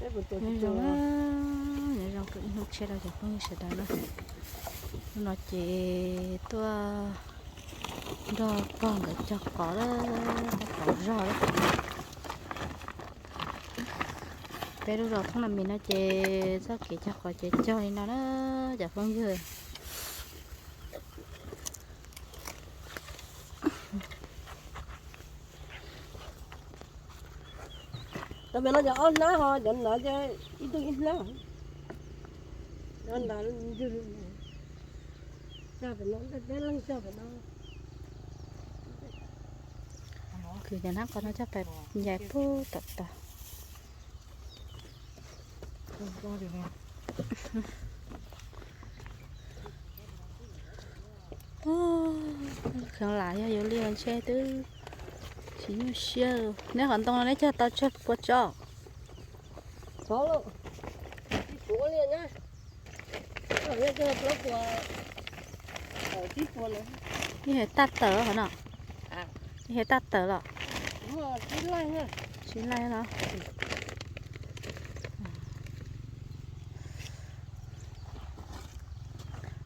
Nyob zoo, nyob zoo ib hnub tshiab rau cov phooj ywg sawv daws na. Hnub no ces tuaj nrog pog nkawd cog qos lawm, cog qos zog lawm. Peb lub zos Thoob Nas Mis no ces txoj kev cog qos ces cog li no na cov phooj ywg. Cov pem no cov ob hnab ho cov ntawd ces ib tug ib hnab. Cov ntawd cog pem no, peb leeg cog pem no. Kwv cov hnab qos no cog pem ncaim pug tom tod. Kheev lam yog yuav li ntshe twb tsis nyuaj siab. Neb qhov ntoo no neb cog tau tsawg pua tsob? Ib hev tag tawm qhov no. Ib hev tag tawm los? Sib laij los?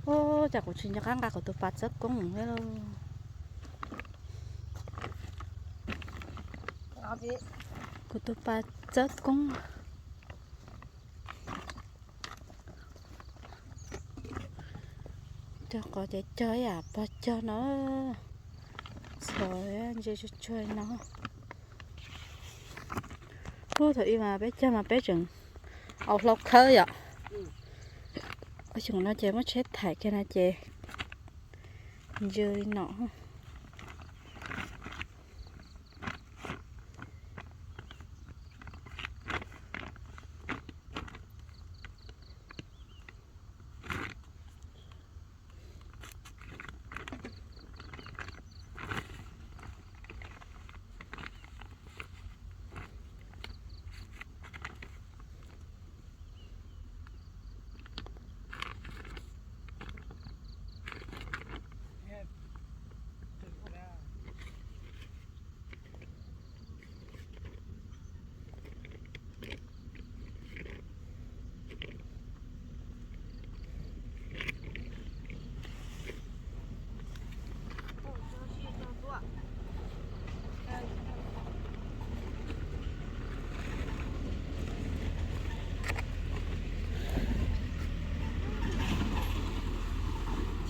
Ub, cas kuv tsis nco qab nqa kuv tus pas txawb koob li. Kuv tus pas txawb koob. Cog qos ces cog ib yam pog cog no, txhos ntse tsuag tsuag li no. Ub, thaum ub mas peb cog mas peb tseem au hlau khawb yom. Ua xyoo no ces muab tsheb thaim kiag no ces ntsws li no.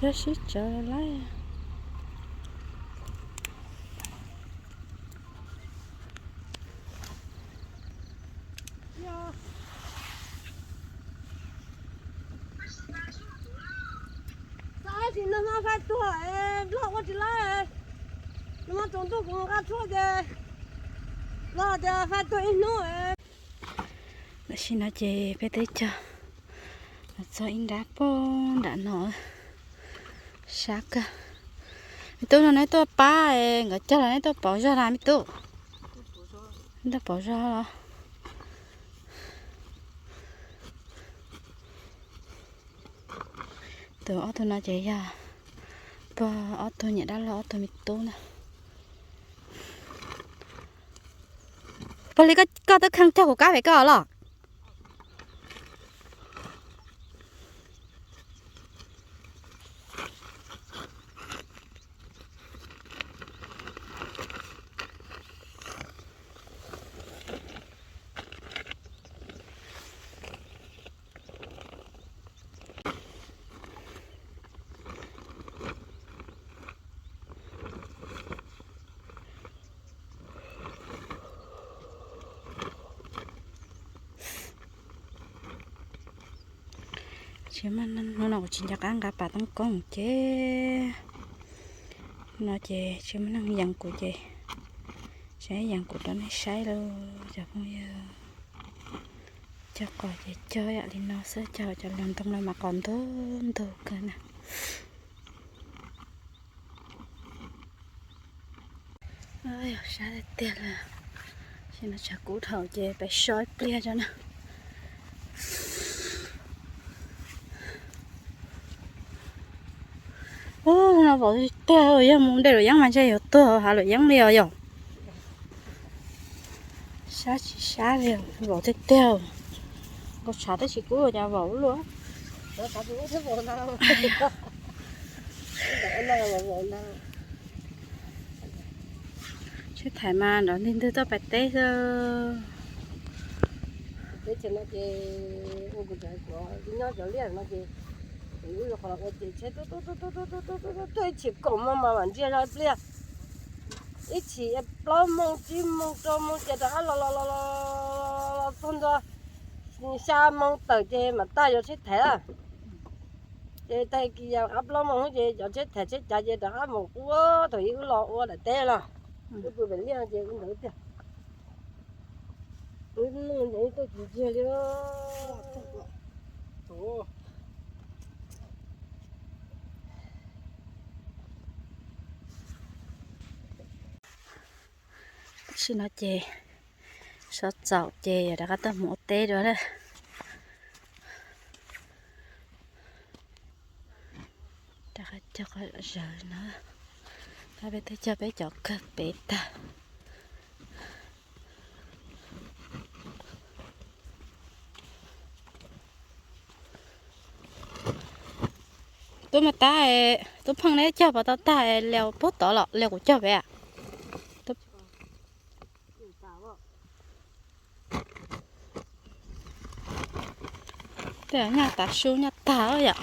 Cog sib tsawv lawm. Xav sim no mas faib tuag, nplog ua tsis laib. Nag hmo tsaus ntuj kuv mus nqa tshuaj ces los tias faib tuag ib hnub. Tam sim no ces peb twb cog txog ib nrab pog nram no, sab kawg. Me tub, no neb tuaj pab nkawd cog los neb tuaj pauv zog na me tub? Tuaj pauv zog los? Tus ob tug no ces yog pog ob tug niam dab laug ob tug me tub na. Pog Hli, koj twb kheej cog kuv kab pem koj los? Tsis muaj, hnub no kuv tsis nco qab nqa pas toob koob ces, no ces tsis muaj neeg yees kuv ces, tsis yees kuv rau nej saib lauj cov phooj ywg. Cog qos ces cog yam li no xwb, cog cov luag ntoo no mas qos ntug ntug kawg na. Sab tiag tiag li. Ces no tshav kub dhau ces peb so ib pliag tso na. Ub, no vauv tiag tiag, yog mus de luam yeeb mas ntshe yuav tuag hav luam yeeb li os yom. Sab tsis sab li, vauv tiag tiag. Nkaus tshav tab sis kub ua cas vaum ua luaj. Tsheb thaiv mas nrov ntig ntwg tuaj pais teb xwb. Teb chaws no ces ua kuv tseem kuv nyob cov liaj no ces, ces wb qhov ua ces tsheb tuaj tuaj tuaj tuaj tuaj tuaj tuaj tuaj ib chim kaum moos mas mam ntsia zog ib pliag. Ib chim plaub moos tsib moos rau moos ces rov qab los los los los txog ntua xya moos tawm ces mam tag cov tsheb thaiv lawm. Ces tag kis yog qab plaub moos ces cov tsheb thaiv tsheb cav ces rov qab mus ua thaum ub los ua daim teb los. Wb pw pem liaj ces ua ntawd tiag. Wb tuaj tsis ntsiag li. Tam sim no ces sov txaus ces yog rov qab tuaj mus ua teb dua lawm. Rov qab cog qhov zawv no, qab peb twb cog peb cov kawg pem tag. Tub mas tab, tub pheej neb cog pas tau tag li puag tod los li kuv cog pem. Tej nyaj tav su nyaj tag yom.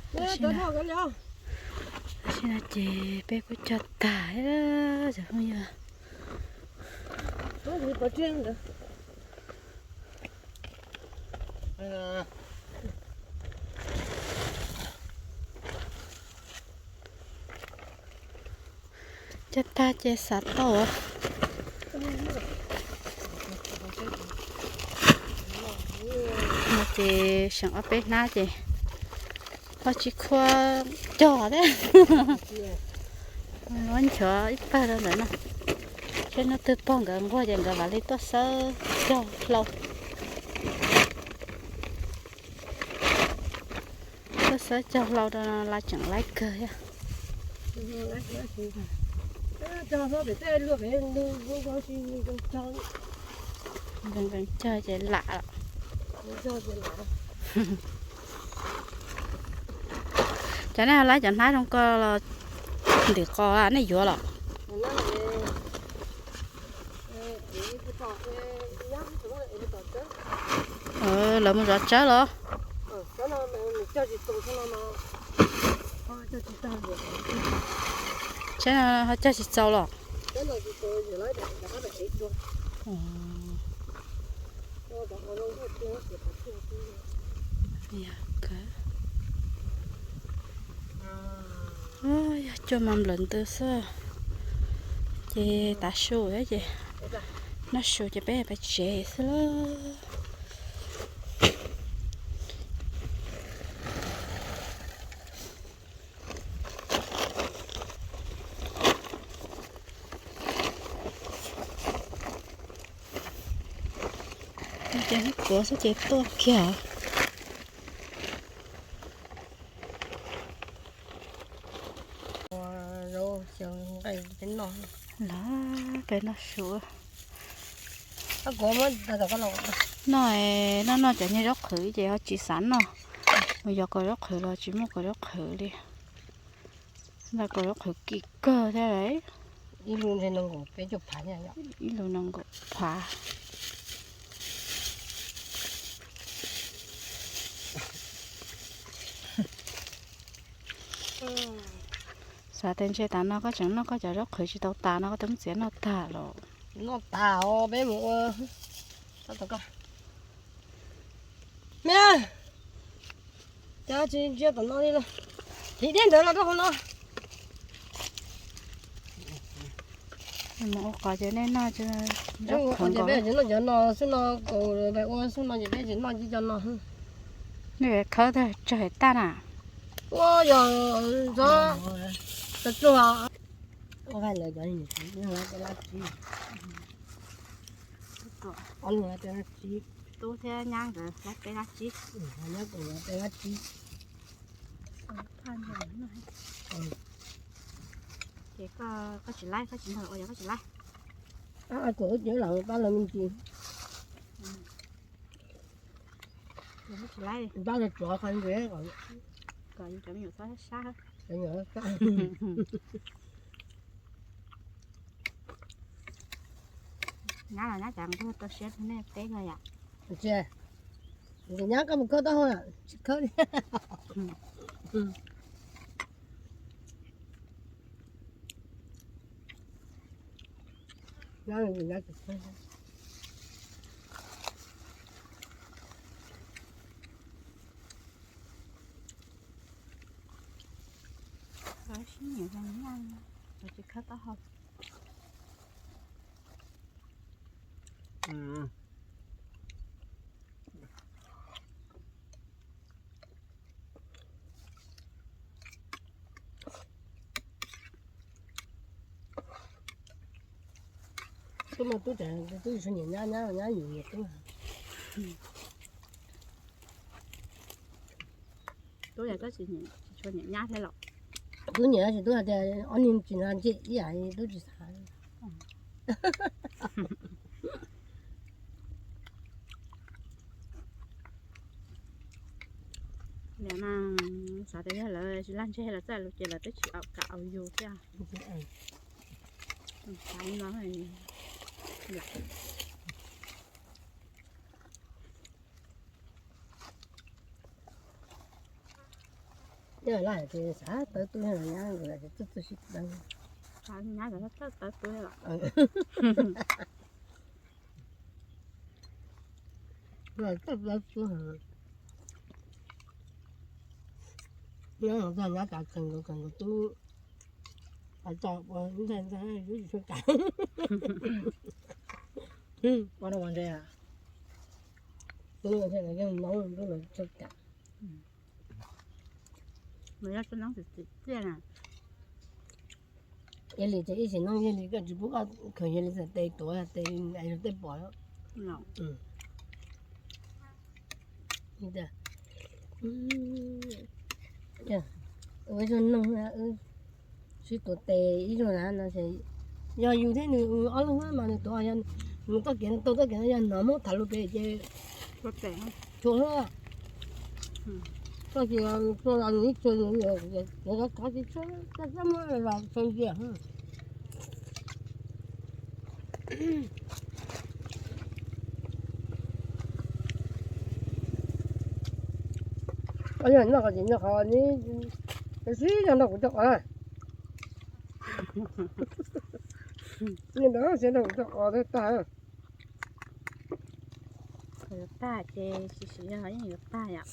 Tam sim no ces peb kuj cog tag cov phooj ywg. Cog tag ces xav tau. No ces seem ob peb hnab ces ho tsis khuam cog thiab. Muab nchuav ib pawg rau ntawm no, seb hnub twg pog nkawd nquag ces nkawd mam li tuaj xawb cog hlau. Tuaj xawb cog hlau rau no los tseem laib kawg thiab. Nqees nqees cog ces lam. Cov nej ho laib cov hnab zoo ko los ntawm qos nej yuav los? Lawv mus zov tsawb los? Saib ho cog tsis txaus los? Yog kawg. Coj mas nplawm ntws xwb. Ces tav su thiab ces noj su ces peb pais tsev xwb lauj. Ces tuav xwb ces tuaj kiag. Los peb noj su. Noj, noj noj cov niag zaub qhwv ces ho tsis xav noj. Mus yos kaus zaub qhwv los tsis muaj kaus zaub qhwv li. Ntawm kaus zaub qhwv kim kawg thiab. Ib lub nees nkaum phav. Xav tias ntshe tav no koj tseem noj koj cov zaub qhwv tsis tau tas no koj twb muab txiav noj tag los. Noj tas os, peb mus ua. Me, cas tsis ntsia tom no li los. Thim deb ntawd los rau hauv no. Mus ua qos ces nej noj zaub qhwv nkaus. Peb tsis noj cov no xwb no, kaus peb ua xwb no ces peb tsis noj cov no. Nej khawb tag tsawg tag na. Ua yog tsuag. Tub thiab nyab nkawd lab peb lab tsib. Nyab kuv lab peb lab tsib. Ces koj tsis laib, koj tsis nrog ua yog koj tsis laib. Kuv cov los pab los me ntsis. Tsis laib, pab los tsuav qhov ntses kom yus cov me nyuam txhob sab. Nyab los nyab cas nquag tau siab rau nej peb ko yom. Ntxim nyab koj mus khawb taub hau tsis khawb li. Sib nyiam, tsis khawb taub hau. Tub mas tub tseem, tub tsis tshua nyiam nyab, nyab nyab yus nyiam tub. Tub yog tub tsis tshua nyiam nyab thiab los? Tub nyiam tsis tub hais tias ob niag tsis ntsej ib yam li tub tsis xav. Nim no xav tias yog lawv tsis laj ntseg lawv txawj lus ces lawv twb tsis kam aus yus thiab. Nyob laj ces xav tawv tub, nyab txawj txawj sib tawv. Nyab txawj tawv tub los. Txawj tawv tub. Nyob txog nyab tas kawg nkaus kawg nkaus tub. Ua tau ua ntej ntej tub tsis tshua kam. Ua no ua ntse a. Tub ua ntej los yeej noob tub los tshua kam. Nws yog tub noob tim tim tiaj na. Yog li ces ib sim neej yog li koj tsis pub koj khaws yog li txhais tes tuav tes es tej pom. Ua ib zaug noog wb sib tuav tes ib zaug na no ces yog yus thiab nws ob leeg mas nws tuav, yog nws txoj kev tau txoj kev no yog hnov muab tham lus pem ces tshua hlub. Txoj kev tshua los nws ib tshua nws yuav kov tsis tshua, txaj muab los tshua ntsia. Noj qos ces noj qos, sib zog nrog kuv coj qos na. Noj qos sib nrog kuv coj qos thiaj tag. Yuav tag ces sim sim no yeej yuav tag yom.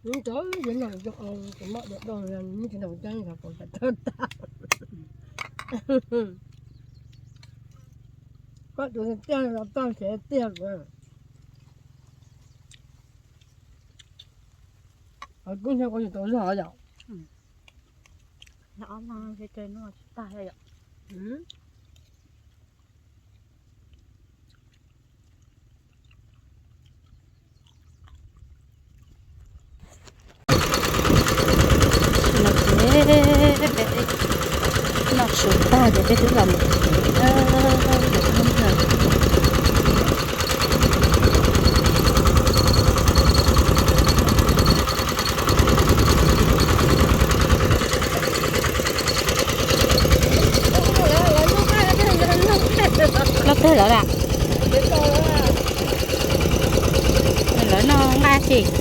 Nws cov yeej no zoo, tus moj dua dua, nws tsis ntaus cab, nws pom tag tag. Koj tus tiag los toj siav tiag. Kub hnyo kuv tsis tau zog yom. Tsis tag yom. Noj su tag ces peb twb los mus tsev. Loj kawg lawm las. Lawv noj nqaij xwb.